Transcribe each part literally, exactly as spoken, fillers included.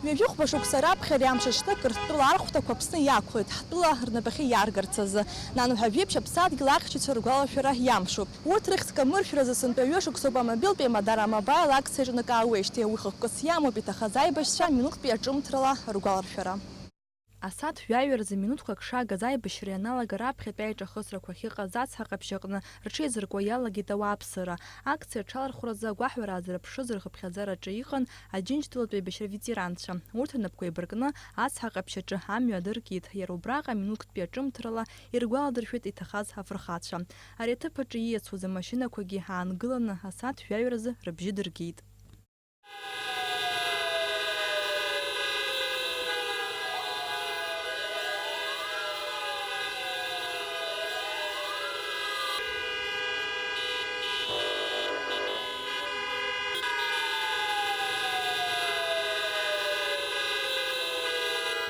Ҩажәихәба шықәса раԥхьа ари амш аҽны Қырҭтәыла архәҭақәа Аԥсны иақәлеит, ҳтәыла рнапахьы иаргарц азы. Нанҳәа жәиԥшь аԥсадгьыл ахьчацәа ргәалашәара иамшуп. Урҭ рыхьӡқәа мыршәразы сынтәа ҩышықәсоуп амобилтәи Мадара Мобаил акциа аҿнакаауеижьҭеи, уи хықәкыс иамоуп иҭахаз аибашьцәа минуҭтәи аҿымҭрала ргәаларшәара. Асааҭ жәаҩа рзы минуҭқәак шаагаз аибашьра ианалага раԥхьатәи аиҿахысрақәа ахьыҟаз ацҳа ҟаԥшь аҟны рҽеизыркуа иалагеит ауааԥсыра. Акциа аҽалархәразы агәаҳәара аазырԥшыз рхыԥхьаӡараҿы иҟан Аџьынџьтәылатәи аибашьра ветеранцәа. Урҭ рнапқәа еибаркны ацҳа ҟаԥшь аҿы амҩа адыркит, иара убраҟа минуҭктәи аҿымҭрала иргәаладыршәеит иҭахаз афырхацәа. Ари аҭыԥ аҿы ииасуаз амашьынақәагьы аангыланы асааҭ жәаҩа рзы рыбжьы дыргеит.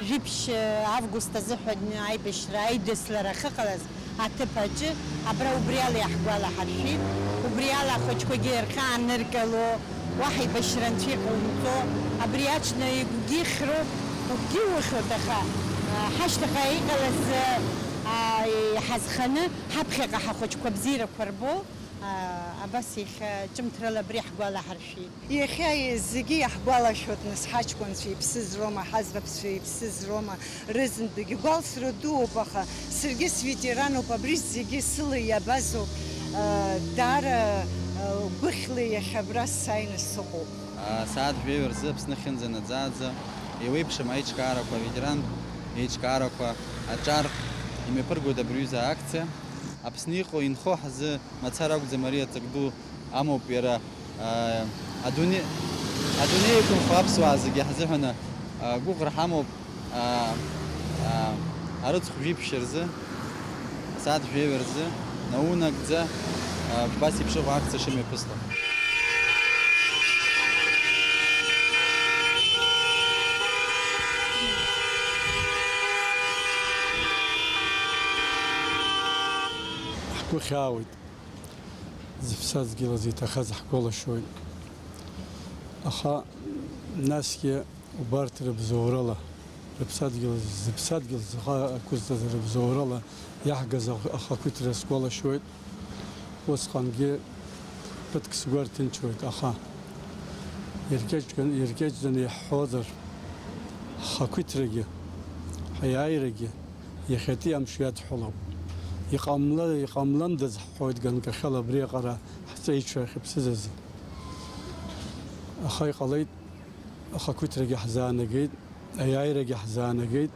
Жәиԥшь август азыҳәан аибашьра аидыслара ахьыҟалаз аҭыԥ аҿы, абра убриала иаҳгәалаҳаршәеит. Убриала ахәыҷқәагьы рхы ааныркыло, уаҳа еибашьра анцәа иҟоумҵо, абри аҽны игәгьы ихроуп, угәгьы ухьуеит, аха, а, ҳашьҭахьҟа иҟалаз, а, иҳазханы, ҳаԥхьаҟа ҳахәыҷқәа бзиарақәа рбо, а, абас иахьа ҿымҭрала абри ҳгәалаҳаршәеит. Иахьа зегьы иаҳгәалашәоит, нас, ҳаҷкәынцәа иԥсыз роума, ҳаӡбаԥцәа иԥсыз роума, рызынтәгьы гәалсра дууп, аха саргьы светерануп, абри зегьы сыла иабазоуп, э, даара, э, гәыхьла иахьа абра сааины сыҟоуп. Асааҭ жәаҩа рзы Аԥсны ахьынӡанаӡааӡа еиуеиԥшым аиҿкаарақәа, аветерантә еиҿкаарақәа аҿар имҩаԥыргоит абри аҩыза акциа. Аԥсны иҟоу инхо ҳзы мацара акәӡам, ари аҵак ду амоуп иара, аа, адунеи, адунеи иқәынхо аԥсуаа зегьы ҳзыҳәаны, аа, гәыӷра ҳамоуп, аа, аа, арыцхә жәиԥшь рзы, асааҭ жәаҩа рзы, наунагӡа, аа, убас еиԥш ыҟоу акциа шымҩаԥысло. Ҳгәы хьаауеит. Зыԥсадгьыл азы иҭахаз ҳгәалашәоит. Аха насгьы убарҭ рыбзоурала, рыԥсадгьыл, зыԥсадгьыл зхы ақәызҵаз рыбзоурала иаҳгаз ах-, ахақәиҭра сгәалашәоит. Усҟангьы ԥыҭк сгәы арҭынчуеит, аха иркьаҿган-, иркьаҿӡаны иаҳҳәозар, ҳхақәиҭрагьы, ҳаиааирагьы иахьатәи амш иадҳәалоуп. Иҟамла-, иҟамландаз ҳҳәоит ганкахьала абриаҟара ҳҵеицәа ахьыԥсыз азы. Аха иҟалеит, ахақәиҭрагьы ҳзаанагеит, аиааирагьы ҳзаанагеит,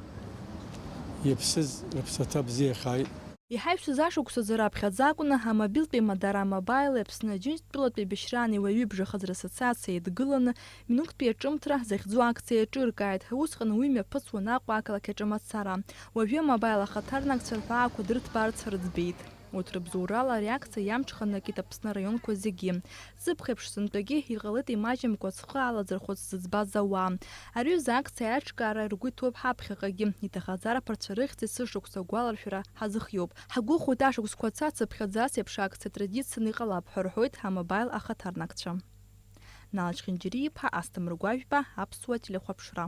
иаԥсыз рыԥсаҭа бзиахааит. Иҳаҩсыз ашықәсазы раԥхьаӡа акәны амобилтәи Мадара Мобаил Аԥсны Аџьынџьтәылатәи Бешьран иуаҩыбжахаз рассоциациа еидгыланы, минуҭтәи аҿымҭра захьӡу акциа еиҿыркааит. Усҟан уи мҩаԥысуан Аҟәа ақалақь аҿы мацара. Уажәы амобаил ахаҭарнакцәа рҳәаақәа дырҭбаарц рыӡбеит. Урҭ рыбзоурала ари акциа иамҽханакит Аԥсны араионқәа зегьы. Зыбӷеиԥш сынтәагьы иҟалеит имаҷымкәа зхы алазырхәыц зыӡбаз ауаа. Ари азы акциа аиҿкаара ргәы иҭоуп ҳаԥхьаҟагьы, иҭахаз арԥарцәа рыхьӡи сышықәса агәаларшәара ҳазыхиоуп. Ҳгәыӷуеит ашықәсқәа цацыԥхьаӡа ас еиԥш акциа традицианы иҟалап ҳәа рҳәоит амобаил ахаҭарнакцәа. Нал Чхинџьариа-иԥа, Асҭамыр Гәажәба, Аԥсуа телехәаԥшра.